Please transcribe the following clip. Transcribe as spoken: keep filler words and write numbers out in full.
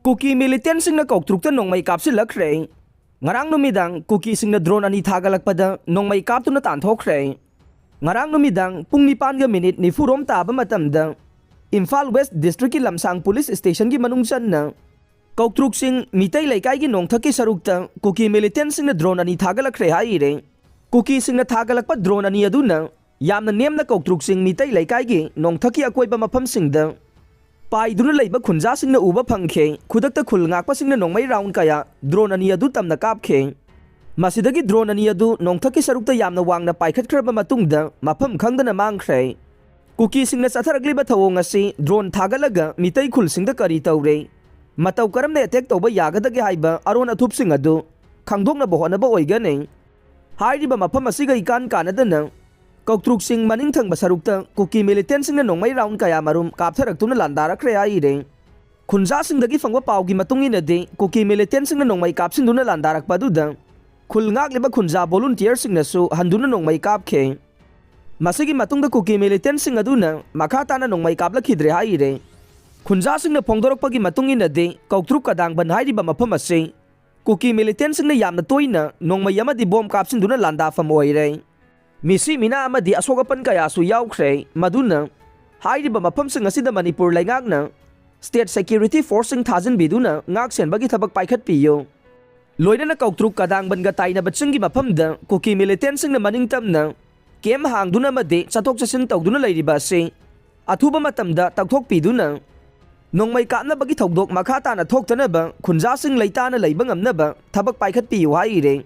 ꯀꯨꯀꯤ ꯃꯤꯂꯤꯇꯦꯟꯁꯤꯡꯅ ꯀꯧꯇ꯭ꯔꯨꯛꯇ ꯅꯣꯡꯃꯩ ꯀꯥꯞꯁꯤꯜꯂꯛꯈ꯭ꯔꯦ꯫ ꯉꯔꯥꯡ ꯅꯨꯃꯤꯗꯥꯡ ꯀꯨꯀꯤꯁꯤꯡꯅ ꯗ꯭ꯔꯣꯟ ꯑꯅꯤ ꯊꯥꯒꯠꯂꯛꯄꯗ ꯅꯣꯡꯃꯩ ꯀꯥꯞꯇꯨꯅ ꯇꯥꯟꯊꯣꯛꯈ꯭ꯔꯦ꯫ ꯉꯔꯥꯡ ꯅꯨꯃꯤꯗꯥꯡ ꯄꯨꯡ ꯅꯤꯄꯥꯟꯒ ꯃꯤꯅꯤꯠ ꯅꯤꯐꯨꯔꯣꯝ ꯇꯥꯕ ꯃꯇꯝꯗ ꯏꯝꯐꯥꯜ ꯋꯦꯁ ꯗꯤꯁꯇ꯭ꯔꯤꯛꯀꯤ ꯂꯝꯁꯥꯡ ꯄꯨꯂꯤꯁ ꯁ꯭ꯇꯦꯁꯟꯒꯤ ꯃꯅꯨꯡ ꯆꯟꯅ ꯀꯧꯇ꯭ꯔꯨꯛꯁꯤꯡ ꯃꯤꯇꯩ ꯂꯩꯀꯥꯏꯒꯤ ꯅꯣꯡꯊꯛꯀꯤ ꯁꯔꯨꯛꯇ ꯀꯨꯀꯤ ꯃꯤꯂꯤꯇꯦꯟꯁꯤꯡꯅ ꯗ꯭ꯔꯣꯟ ꯑꯅꯤ ꯊꯥꯒꯠꯂꯛꯈ꯭ꯔꯦ ꯍꯥꯏꯔꯦ꯫ ꯀꯨꯀꯤꯁꯤꯡꯅ ꯊꯥꯒꯠꯂꯛꯄ ꯗ꯭ꯔꯣꯟ ꯑꯅꯤ ꯑꯗꯨꯅ ꯌꯥꯝꯅ ꯅꯦꯝꯅ ꯀꯧꯇ꯭ꯔꯨꯛꯁꯤꯡ ꯃꯤꯇꯩ ꯂꯩꯀꯥꯏꯒꯤ ꯅꯣꯡꯊꯛꯀꯤ ꯑꯀꯣꯏꯕ ꯃꯐꯝꯁꯤꯡꯗ ꯄꯥꯏꯗꯨꯅ ꯂꯩꯕ ꯈꯨꯟꯖꯥꯁꯤꯡꯅ ꯎꯕ ꯐꯪꯈꯤ꯫ ꯈꯨꯗꯛꯇ ꯈꯨꯜ ꯉꯥꯛꯄꯁꯤꯡꯅ ꯅꯣꯡꯃꯩ ꯔꯥꯎꯟ ꯀꯌꯥ ꯗ꯭ꯔꯣꯟ ꯑꯅꯤ ꯑꯗꯨ ꯇꯝꯅ ꯀꯥꯞꯈꯤ꯫ ꯃꯁꯤꯗꯒꯤ ꯗ꯭ꯔꯣꯟ ꯑꯅꯤ ꯑꯗꯨ ꯅꯣꯡꯊꯛꯀꯤ ꯁꯔꯨꯛꯇ ꯌꯥꯝꯅ ꯋꯥꯡꯅ ꯄꯥꯏꯈꯠꯈ꯭ꯔꯕ ꯃꯇꯨꯡꯗ ꯃꯐꯝ ꯈꯪꯗꯅ ꯃꯥꯡꯈ꯭ꯔꯦ꯫ ꯀꯨꯀꯤꯁꯤꯡꯅ ꯆꯠꯊꯔꯛꯂꯤꯕ ꯊꯧꯑꯣꯡ ꯑꯁꯤ ꯗ꯭ꯔꯣꯟ ꯊꯥꯒꯠꯂꯒ ꯃꯤꯇꯩ ꯈꯨꯜꯁꯤꯡꯗ ꯀꯔꯤ ꯇꯧꯔꯦ, ꯃꯇꯧ ꯀꯔꯝꯅ ꯑꯦꯇꯦꯛ ꯇꯧꯕ ꯌꯥꯒꯗꯒꯦ ꯍꯥꯏꯕ ꯑꯔꯣꯟ ꯑꯊꯨꯞꯁꯤꯡ ꯑꯗꯨ ꯈꯪꯗꯣꯛꯅꯕ ꯍꯣꯠꯅꯕ ꯑꯣꯏꯒꯅꯤ꯫ ꯍꯥꯏꯔꯤꯕ ꯃꯐꯝ ꯑꯁꯤꯒ ꯏꯀꯥꯟ ꯀꯥꯟꯅꯗꯅ ꯀꯧꯇ꯭ꯔꯨꯛꯁꯤꯡ ꯃꯅꯤꯡ ꯊꯪꯕ ꯁꯔꯨꯛꯇ ꯀꯨꯀꯤ ꯃꯤꯂꯤꯇꯦꯟꯁꯤꯡꯅ ꯅꯣꯡꯃꯩ ꯔꯥꯎꯟ ꯀꯌꯥ ꯃꯔꯨꯝ ꯀꯥꯞꯊꯔꯛꯇꯨꯅ ꯂꯥꯟꯗꯥꯔꯛꯈ꯭ꯔꯦ ꯍꯥꯏꯔꯦ꯫ ꯈꯨꯟꯖꯥꯁꯤꯡꯗꯒꯤ ꯐꯪꯕ ꯄꯥꯎꯒꯤ ꯃꯇꯨꯡ ꯏꯟꯅꯗꯤ ꯀꯨꯀꯤ ꯃꯤꯂꯤꯇꯦꯟꯁꯤꯡꯅ ꯅꯣꯡꯃꯩ ꯀꯥꯞꯁꯤꯟꯗꯨꯅ ꯂꯥꯟꯗꯥꯔꯛꯄ ꯑꯗꯨꯗ ꯈꯨꯜ ꯉꯥꯛꯂꯤꯕ ꯈꯨꯟꯖꯥ ꯚꯣꯂꯨꯟꯇꯤꯌꯔꯁꯤꯡꯅꯁꯨ ꯍꯟꯗꯨꯅ ꯅꯣꯡꯃꯩ ꯀꯥꯞꯈꯤ꯫ ꯃꯁꯤꯒꯤ ꯃꯇꯨꯡꯗ ꯀꯨꯀꯤ ꯃꯤꯂꯤꯇꯦꯟꯁꯤꯡ ꯑꯗꯨꯅ ꯃꯈꯥ ꯇꯥꯅ ꯅꯣꯡꯃꯩ ꯀꯥꯞꯂꯛꯈꯤꯗ꯭ꯔꯦ ꯍꯥꯏꯔꯦ꯫ ꯈꯨꯟꯖꯥꯁꯤꯡꯅ ꯐꯣꯡꯗꯣꯔꯛꯄꯒꯤ ꯃꯇꯨꯡ ꯏꯟꯅꯗꯤ ꯀꯧꯇ꯭ꯔꯨꯛ ꯀꯗꯥꯡꯕꯟ ꯍꯥꯏꯔꯤꯕ ꯃꯐꯝ ꯑꯁꯤ ꯀꯨꯀꯤ ꯃꯤꯂꯤꯇꯦꯟꯁꯤꯡꯅ ꯌꯥꯝꯅ ꯇꯣꯏꯅ ꯅꯣꯡꯃꯩ ꯑꯃꯗꯤ ꯕꯣꯝ ꯀꯥꯞꯁꯤꯟꯗꯨꯅ ꯂꯥꯟꯗꯥꯐꯝ ꯑꯣꯏꯔꯦ꯫ ꯃꯤꯁꯤ ꯃꯤꯅꯥ ꯑꯃꯗꯤ ꯑꯁꯣꯛ ꯑꯄꯟ ꯀꯌꯥꯁꯨ ꯌꯥꯎꯈ꯭ꯔꯦ꯫ ꯃꯗꯨꯅ ꯍꯥꯏꯔꯤꯕ ꯃꯐꯝꯁꯤꯡ ꯑꯁꯤꯗ ꯃꯅꯤꯄꯨꯔ ꯂꯩꯉꯥꯛꯅ ꯁ꯭ꯇꯦꯠ ꯁꯦꯀ꯭ꯌꯨꯔꯤꯇꯤ ꯐꯣꯔꯁꯁꯤꯡ ꯊꯥꯖꯤꯟꯕꯤꯗꯨꯅ ꯉꯥꯛ ꯁꯦꯟꯕꯒꯤ ꯊꯕꯛ ꯄꯥꯏꯈꯠꯄꯤꯌꯨ꯫ ꯂꯣꯏꯅꯅ ꯀꯧꯇ꯭ꯔꯨꯛ ꯀꯗꯥꯡꯕꯟꯒ ꯇꯥꯏꯅꯕ ꯆꯤꯡꯒꯤ ꯃꯐꯝꯗ ꯀꯨꯀꯤ ꯃꯤꯂꯤꯇꯦꯟꯁꯤꯡꯅ ꯃꯅꯤꯡ ꯇꯝꯅ ꯀꯦꯝ ꯍꯥꯡꯗꯨꯅ ꯑꯃꯗꯤ ꯆꯠꯊꯣꯛ ꯆꯠꯁꯤꯟ ꯇꯧꯗꯨꯅ ꯂꯩꯔꯤꯕ ꯑꯁꯤ ꯑꯊꯨꯕ ꯃꯇꯝꯗ ꯇꯧꯊꯣꯛꯄꯤꯗꯨꯅ ꯅꯣꯡꯃꯩ ꯀꯥꯞꯅꯕꯒꯤ ꯊꯧꯗꯣꯛ ꯃꯈꯥ ꯇꯥꯅ ꯊꯣꯛꯇꯅꯕ ꯈꯨꯟꯖꯥꯁꯤꯡ ꯂꯩꯇꯥꯅ ꯂꯩꯕ ꯉꯝꯅꯕ ꯊꯕꯛ ꯄꯥꯏꯈꯠꯄꯤꯌꯨ ꯍꯥꯏꯔꯦ꯫